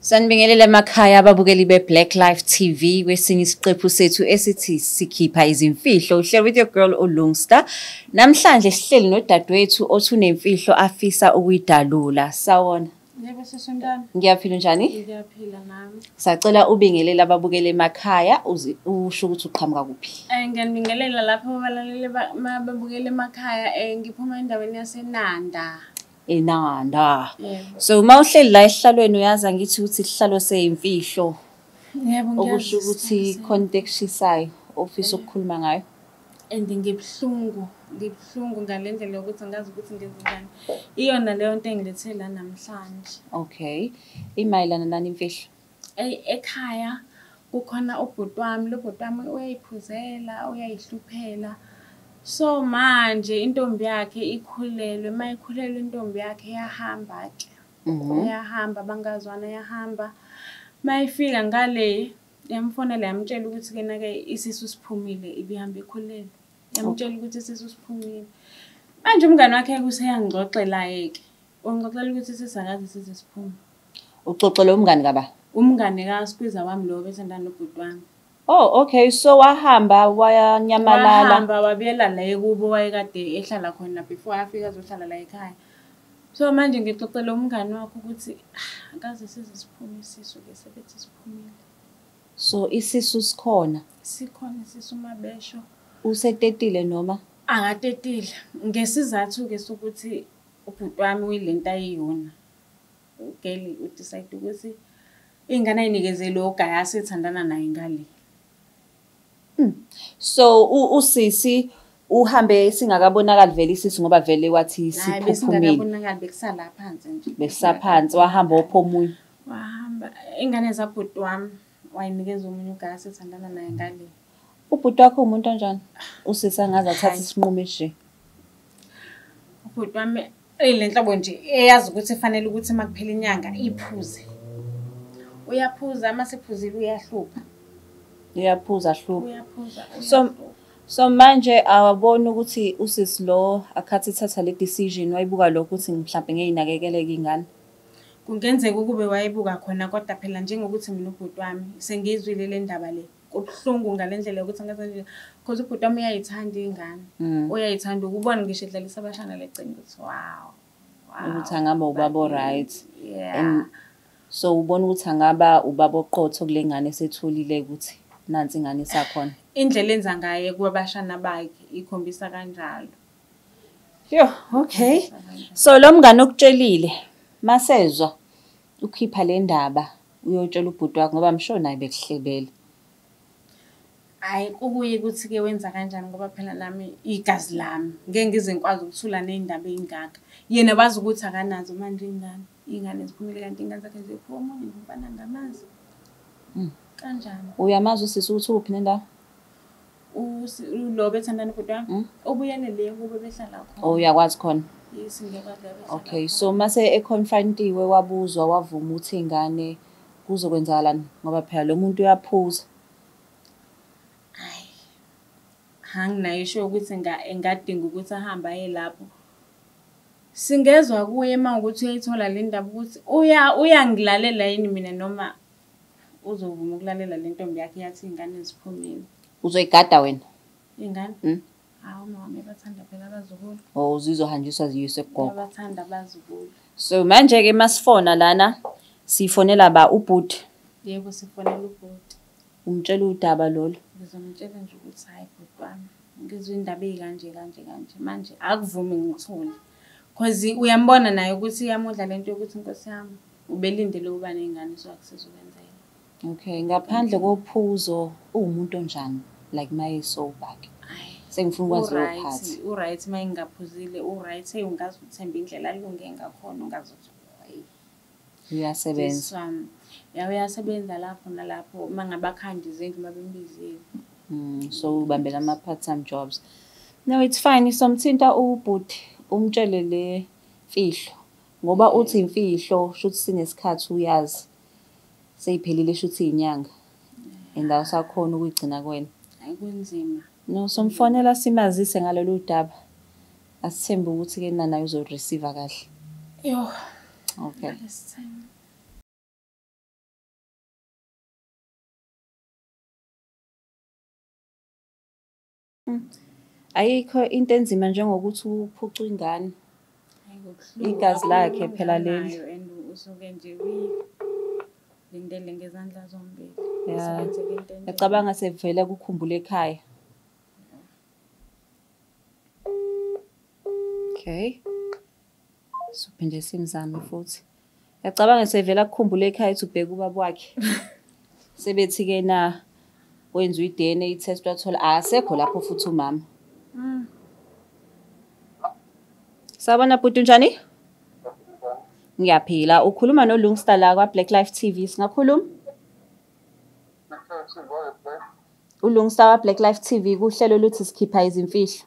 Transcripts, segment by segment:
Sanibingelele emakhaya ababukeli be-Black Life TV kwesinye isiqephu sethu esithi sikhipha izimfihlo, uhleli with your girl uLungster. Namhlanje sihleli nodadewethu othi unemfihlo afisa ukuyidalula. Sawona. Yebo sisi wami. Ngiyaphila, njani? Ngiyaphila nami. Sacela ubingelele ababukeli emakhaya, usho ukuthi uqhamuka kuphi. Ngiyanibingelela lapho abalaleli babukeli emakhaya, ngiphuma endaweni yaseNanda. Enanda. Yebo. So uma uhleli la esihlalweni uyazi ngithi ukuthi isihlalo seyimfihlo. Yebo, okusho ngiyazi. Ukuthi khona into ekushisayo ofisa ukukhuluma ngayo. And ngibuhlungu, ngibuhlungu ngale ndlela yokuthi angazi ukuthi ngenze njani. Iyona leyo nto engilethe la namhlanje. Okay. Imayelana nani imfihlo? Ekhaya kukhona ubhuti wami, lo bhuti wami uyayiphuzela, uyayihluphela. So manje intombi yakhe ikhulelwe, uma ikhulelwe intombi yakhe iyahamba-ke. Iyahamba, bangazwana, iyahamba. Uma ifika ngale yamfonela yamtshela ukuthi-ke na-ke isisu siphumile, ibihamba ikhulelwe. Yamtshela ukuthi isisu siphumile. Manje umngani wakhe-ke useyangixoxela-ke. Ungixoxela ukuthi isisu akaze size siphume. Uxoxela umngani kaba? Umngani kaSkwiza wami lo obethandana nobhuti wami. Oh, okay. So wahamba wayanyamalala. Wahamba wabuyela la ekubo wayekade ehlala khona before afika azohlala la ekhaya. So manje ngixoxela umngani wakhe ukuthi "Ah, akaze size siphume isisu-ke, sebethi siphumile." So isisu sikhona. Sikhona isisu mabesho. Usetetile noma? Akatetile. Ngesizathu-ke sokuthi ubhuti wami uyilento ayiyona. Ugeli u-decide ukuthi ingane ayinikeze lo guy asethandana naye ngale. So usisi uhambe singakabonakali vele isisu ngoba vele wathi Hhayi, siphuphumile. besingakabonakali, bekusala phansi nje. Bekusaphansi, wahamba wopha omunye. Wahamba ingane zabhuti wami wayinikeza omunye u-guy asethandana naye ngale. Ubhuti wakho umuntu onjani? Usisi angaze athathe Hhayi. isinqumo esije. Ubhuti wami eyile nhlobo nje eyazi ukuthi fanele ukuthi uma kuphela inyanga iphuze. Uyaphuza, uma sephuzile uyahlupha. Uyaphuza hlupha. Uyaphuza, uyahlupha. So manje awaboni ukuthi usisi lo akhathi ethatha le decision wayibuka lokho ukuthi mhlambe ngeyinakekeleke ingane. Kungenzeka ukube wayebuka khona, kodwa phela njengokuthi mina ubhuti wami sengiyizwile le ndaba le. Kubuhlungu ngale ndlela yokuthi ngaze nje because ubhuti wami uyayithanda ingane. Uyayithanda ukubona ngisho edlalisa abashana lecini ukuthi wow. Wow. Ukuthi angaba ubaba o-right. Yeah. And so ubona ukuthi angaba ubaba oqotho kule ngane esetholile ukuthi nansi ingane isakhona. Indlela enza ngaye kubashana bakhe ikhombisa kanjalo. Yo, okay. So lo mngane okutshelile masezwa ukhipha le ndaba uyotshela ubhuti wakho ngoba I'm sure naye bekuhlebela. Hhayi, kukuye ukuthi-ke wenza kanjani ngoba phela nami igazi lami ngeke ngize ngikwazi ukuthula ney'ndaba ey'ngaka. Yena wazi ukuthi akanazo manje iy'ngane. Iy'ngane ziphumile kanti iy'ngane zakhe ziphume omunye nje umfana angamazi. Kanjani? Uyamazi usisi ukuthi uphi nendawo? Lo obethandana nobhuti wami ubuyele le kubo behlala khona. Oh, uyakwazi khona. Yes, ngiyakwazi la behlala Okay, khona. So mase e-confrontiwe wabuzwa wavuma ukuthi ingane kuzokwenzakalani ngoba phela lo muntu uyaphuza. Hhayi, anginayo isho ukuthi engadinga ukuthi ahambe aye lapho. Singezwa kuye uma kuwukuthi uyayithola le ndaba ukuthi uyangilalela yini mina noma uzovuma ukulalela le ntombi yakhe yathi iy'ngane ziphumile. Uzoyigada wena? Iy'ngane? Hawu, uma wami uyabathanda phela abazukulu. Oh, zizohanjiswa ziyiswe kugogo. Uyabathanda abazukulu. So manje-ke masifona lana sifonela ba ubhuti. Yebo, sifonela ubhuti. Umtshela udaba lolu. Ngizomtshela nje ukuthi hhayi bhuti wami, ngizwe indaba ey'kanje kanje kanje. Manje akuvumi ngithule. Cause uyambona naye ukuthi iyamudla lento yokuthi inkosi yami ubelindele ukuba ney'ngane so akusizukwenzeka. Okay, ngaphandle kophuzo uwumuntu onjani? Like maye sober ke. Hhayi. Sengifuna ukwazi leyo part. U-right uma engaphuzile, u-right. Hey, ungaze uthembe indlela alunge ngakhona, ungaze uthi hayi. Uyasebenza. This one. Ya, uyasebenza lapho nalapho uma ngabe akhanda izindlu uma bembizile. So ubambela ama part-time jobs. No, it's fine. Somthinta ubhuti umtshele le mfihlo. Ngoba uthi imfihlo shuthi sinesikhathi uyazi. Seyiphelile shuthi inyanga. And awusakhona ukuyigcina kuwena. Hayi, kunzima. No, somfonela simazise ngalolu daba. Asithembe ukuthi ke naye uzo-receive kahle. Yo. Okay. Ngalesithembe. Ayikho into enzima njengokuthi uphuce ingane. Igazi lakhe phela leli. And usuke nje uyilindele ngezandla zombili. Ngiyacabanga sevele kukhumbule ekhaya. Okay. Sophinde simzame futhi. Ngiyacabanga sevela kukhumbule ekhaya ethi ubheka ubaba wakhe. Sebethi-ke na kwenziwa i-DNA test wathola akasekho lapho futhi umama. Sawubona bhuti, unjani? Ngiyaphila. Ukhuluma noLungsta la kwa-Black Life TV. Singakhuluma? uLungsta wa-Black Life TV kuhlelo luthi sikhipha izimfihlo.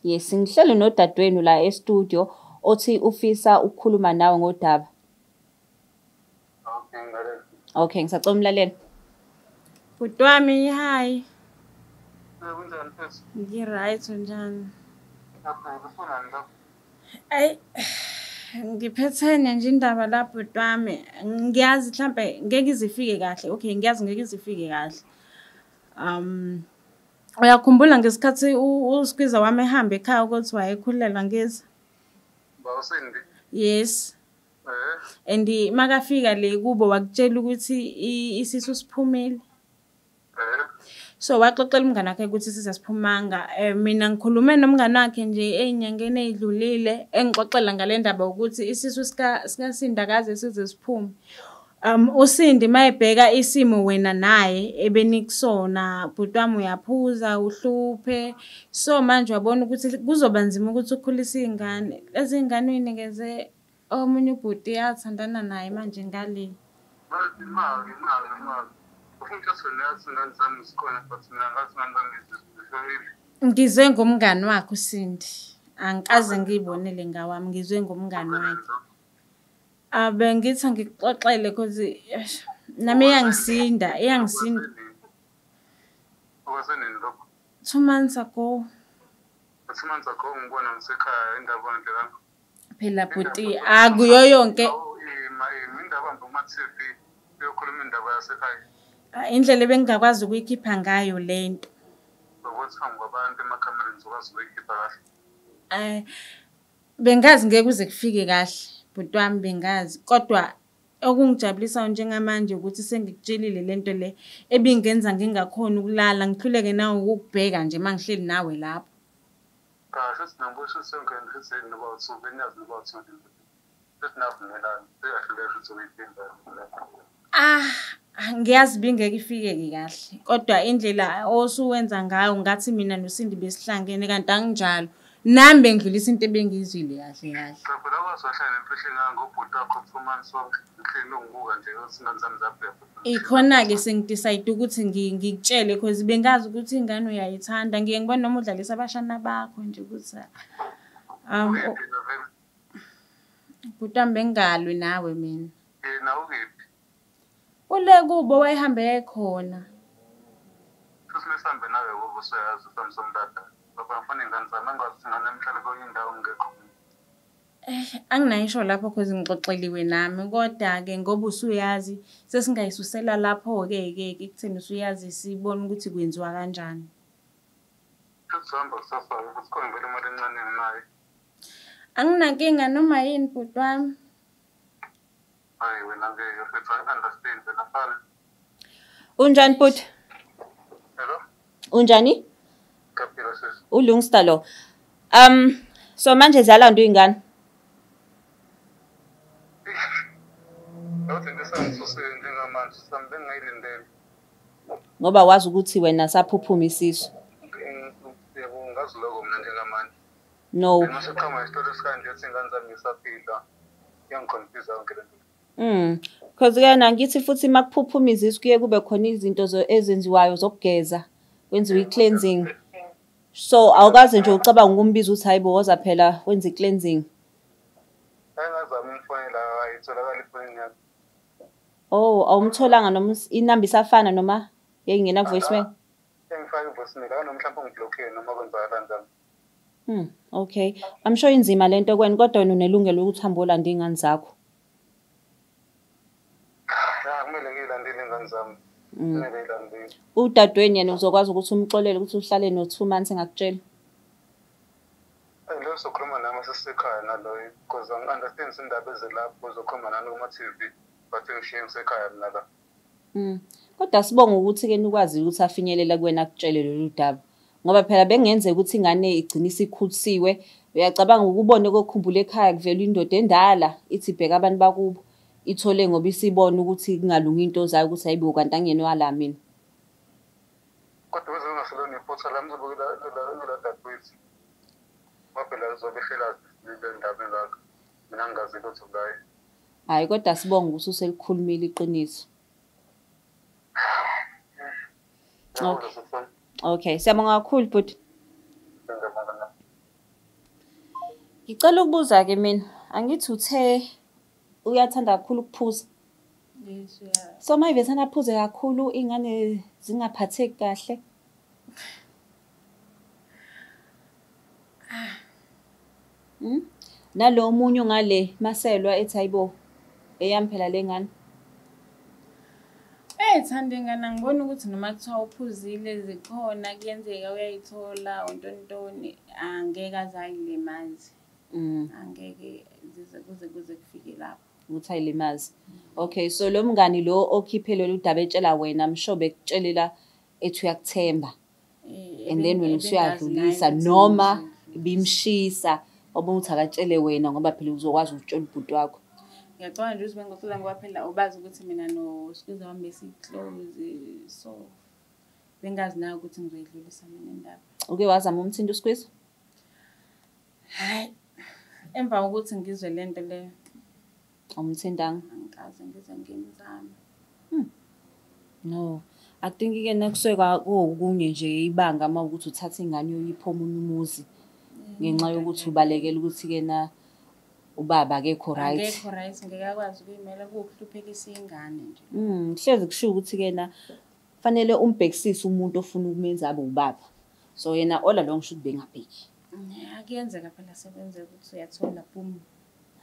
Yes, ngihleli nodadewenu la e-studio othi ufisa ukukhuluma nawe ngodaba. Okay, ngisacela umlalelo. Bhuti wami, hi. Ngi-right, unjani? Ayi, ngiphethene nje indaba la bhuti wami. Ngiyazi mhlambe ngeke izifike kahle. Okay, ngiyazi ngeke izifike kahle. Uyakhumbula ngesikhathi uSkwiza wami ehamba ekhaya ukuthi wayekhulelwa ngithi? Bawusindi? Yes. And makafika le kubo wakutshela ukuthi isisu siphumile. So waxoxela umngane wakhe ukuthi isisu asiphumanga. Mina ngikhulume nomngane wakhe nje ey'nyangeni ey'dlulile engixoxela ngale ndaba ukuthi isisu sikaSindi akaze size siphume. uSindi mayebheka isimo wena naye ebenikusona, bhuti wami uyaphuza, uhluphe. So manje wabona ukuthi kuzoba nzima ukuthi ukhulise iy'ngane. Lezi y'ngane uy'nikeze omunye ubhuti athandana naye manje ngale. Imali. Ngizwe ngomngani wakhe uSindi. Angikaze ngiyibonele ngawami, ngizwe ngomngani wakhe. Bengithi ngikuxoxele cause nami iyangisinda, iyangisinda. 2 months ago. 2 months ago ngibona ngisekhaya indaba nje la. Phela bhuti akuyo yonke indaba ngoma TV uyokhuluma indaba yasekhaya. Indlela ebengingakwazi ukuyikhipha ngayo lento. Ukuthi phambi kwabantu emakhamereni uzokwazi ukuyikhipha kahle. Bengazi ngeke kuze kufike kahle bhuti wami, bengazi. Kodwa okungijabulisayo njengamanje ukuthi sengikutshelile lento le ebingenza ngingakhoni ukulala, ngihluleke nawe ukukubheka nje mangihleli nawe lapho. Kahle sinambosho sonke ngithi noba usubenyazi noba uthuli. Sesinavumelana, seyahluleka ukuthi uyiphinda. Ngiyazi bingeke ifike kahle. Kodwa indlela osuwenza ngayo ngathi mina noSindi besihlangene kanti anginjalo. Nami bengidlulisa into ebengiyizwile kahle kahle. Cha phela wazohlala nemfihlo engangobhuti wakho 2 months wonke. Ngihleli ngibuka nje ukuthi ingane zami zaphepha. Ikhona-ke sengidecide ukuthi ngikutshele cause bengazi ukuthi ingane uyayithanda. Ngiye ngibone noma udlalisa abashana bakho nje ukuthi bhuti wami bengingalwi nawe mina. Yena ukephi? Ule kubo wayehambe khona. Futhi mesihambe nawe kubo usuyazi usamsomdada. Baba ngifuna ingane zami angazi ingane emhlale kwenye indawo ngekho. Anginayisho lapho cause ngixoxeliwe nami kodwa-ke ngoba usuyazi sesingayisusela lapho-ke ke ekutheni usuyazi sibone ukuthi kwenziwa kanjani. Futhi sihamba kusasa ukuthi khona vele imali encane enginayo. Anginankinga noma yini bhuti wami. Hayi wena ngeke futhi I understand wena fana. Unjani bhuti? Hello? Unjani? Ngiyaphila sisi. uLungsta lo. So manje ziyalandwa iy'ngane? Yathi into esangisusile njengamanje sami bengingayilindele. Ngoba wazi ukuthi wena saphuphuma isisu. Yebo, ngazi lokho mina njengamanje. No. Mase qhamuka isitori esikanje ethi ingane zami ngisaphila. Iyangiconfuse yonke le nto. Cause kena ngithi futhi makuphuphuma izisu kuye kube khona izinto ezenziwayo zokugeza, kwenziwe i-cleansing. So awukaze nje ucabanga ukumbiza ukuthi hayibo woza phela wenze i-cleansing. Angazama umfonela ayitholakala efonini yami. Oh, awumtholanga noma inamba isafana noma yayingena voicemail? Engifaka i-voicemail akana mhlawumbe ungiblockile noma kwenzakala kanjani. Okay. I'm sure inzima lento kwena kodwa wena unelungelo ukuthi uhambe olanda iy'ngane zakho. Ya, kumele ngiyilandele iy'ngane zami. Udadweni yena uzokwazi ukuthi umxolele ukuthi uhlale no 2 months engakutsheli? Lo sokhuluma nami sesekhaya naloyo because angi-understand indaba ezelapho uzokhuluma nami kuma-TV but ngishiye ngisekhaya mina la. Kodwa sibonga ukuthi-ke nikwazi ukuthi afinyelele kuwena akutshele lolu daba. Ngoba phela bekungenzeka ukuthi ingane igcine isikhulisiwe. Uyacabanga ukubone kokukhumbula ekhaya kuvela indoda endala ithi bheka abantu bakubo. Ithole ngoba isibona ukuthi kungalungi into zayo ukuthi hayibo kanti angiyena wala mina. Kodwa uze ungaselona iphutha lami kula dadewethu. Ngoba uzobe ehlela le ndaba engaka. Mina ngingazi lutho ngaye. Hhayi kodwa sibonga ukuthi uselikhulumile iqiniso. Okay. Okay, siyabonga kakhulu bhuti. Ngicela ukubuza-ke mina, angithi uthe uyathanda kakhulu ukuphuza. Yes, yeah. So uma ivesana aphuze kakhulu ingane zingaphatheki kahle. Nalo omunye ongale maselwa ethi hayibo eyami phela le ngane. Thanda ingane angiboni ukuthi noma kuthiwa uphuzile zikhona kuyenzeka uyayithola untontoni angeke aze ayilimaze. Angeke kuze kufike lapho. Ukuthi ayilimaze. Okay, so lo mngani lo okhiphe lolu daba etshela wena msho bekutshelela ethi uyakuthemba. And then wena usuyadlulisa noma bimshisa wabona ukuthi akatshele wena ngoba phela uzokwazi ukutshela ubhuti wakho. Ngiyacabanga nje ukuthi bengixoxela ngoba phela ubazi ukuthi mina noSqueezer wami besi-close, so bengazi nawe ukuthi ngizoyidlulisa mina indaba. Uke wazama umthinta uSqueezer? Hhayi, emva kokuthi ngizwe le nto leyo. Awumthintanga? Angikaze ngize ngimzame. No, I think-ke nakusuke kuwukunye nje ibanga uma ukuthi uthatha ingane uyoyipha omunye umuzi ngenxa yokuthi ubalekela ukuthi-ke na ubaba akekho right. Akekho right, ngeke akwazi ukuyimela kuwukuhluphekisa ingane nje. Hlezi kushiwo ukuthi-ke na fanele umbhekisise umuntu ofuna ukumenza abe ubaba. So yena all along should bengabheki. Akuyenzeka phela sekwenzeka ukuthi uyathola boom.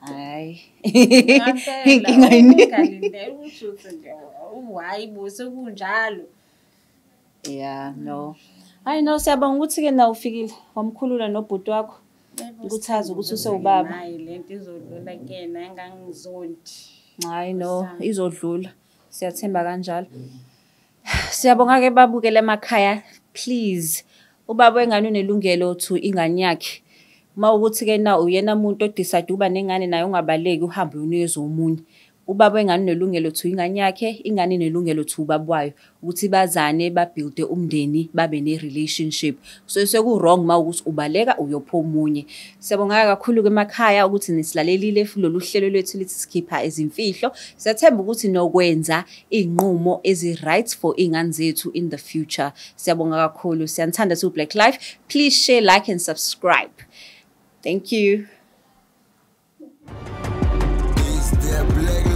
Hhayi. Ngampela, Inkinga yini? ungalindele ukuthi uthi nje hhayi bo sekunjalo. Yeah, no. Hayi no, siyabonga ukuthi-ke na ufikile wamkhulula nobhuti wakho. Ukuthi azi ukuthi usewubaba. Naye lento izodlula kuyena engangizondi. Hayi no, izodlula. Siyathemba kanjalo. Siyabonga-ke babukele emakhaya, please. Ubaba wengane unelungelo to ingane yakhe. Uma ukuthi-ke na uyena muntu o-decide ukuba nengane naye ungabaleki uhambe uyonikeza omunye. Ubaba wengane unelungelo to ingane yakhe, ingane inelungelo to ubaba wayo. Ukuthi bazane, ba-build-e umndeni, babe ne-relationship. So seku-wrong uma ukuthi ubaleka uyopha omunye. Siyabonga kakhulu-ke emakhaya ukuthi nisilalelile lolu hlelo lwethu lithi sikhipha izimfihlo. Siyathemba ukuthi nokwenza iy'nqumo ezi-right for iy'ngane zethu in the future. Siyabonga kakhulu. Siyanithanda siwu Black Life. Please share, like and subscribe. Thank you. It's the Black